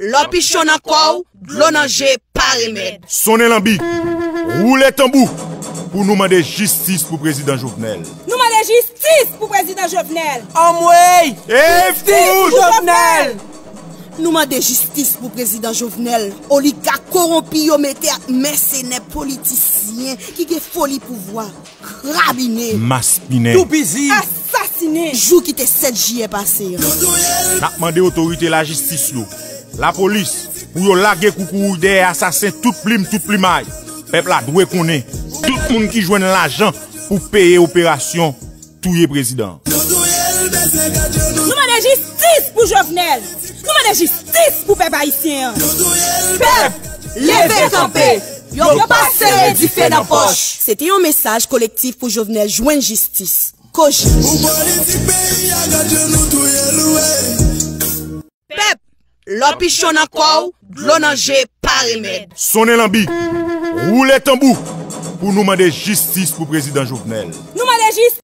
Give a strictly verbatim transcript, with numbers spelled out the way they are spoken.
Lè w pichon nan kò w, dlo nan je pa remèd. Sonnen lanbi, woule tanbou pou nou mande jistis pou prezidan Jovenel. Nou mande jistis pou prezidan Jovenel. Anmwey! Jistis pou Jovenel! Nou mande jistis pou prezidan Jovenel. Oligak kowonpi yo mete ak mèsenè politisyen ki gen foli pouvwa. Krabinen. Maspinen. Toupizi. Asasinen. Jou ki te sèt jiyè pase an. N ap mande otorite lajistis yo, lapolis, pou yo lage koukouwouy dèyè asasen tout plim, tout plimay. Pèp la dwe konnen tout moun ki jwenn lajan pou peye operasyon touye prezidan. Nou mande jistis pou Jovenel. Nou mande jistis pou pèp ayisyen an. Pèp, leve kanpe. Yo pa sere dife nan pòch. Se te yon mesaj kolektif pou Jovenel jwenn jistis. Kojis. Pou politik peyi a, gade nou touye l, wi. Pèp, lè w pichon nan kò w, dlo nan je pa remèd. Sonnen lanbi, woule tanbou pou nou mande jistis pou prezidan Jovenel. Nou mande jistis.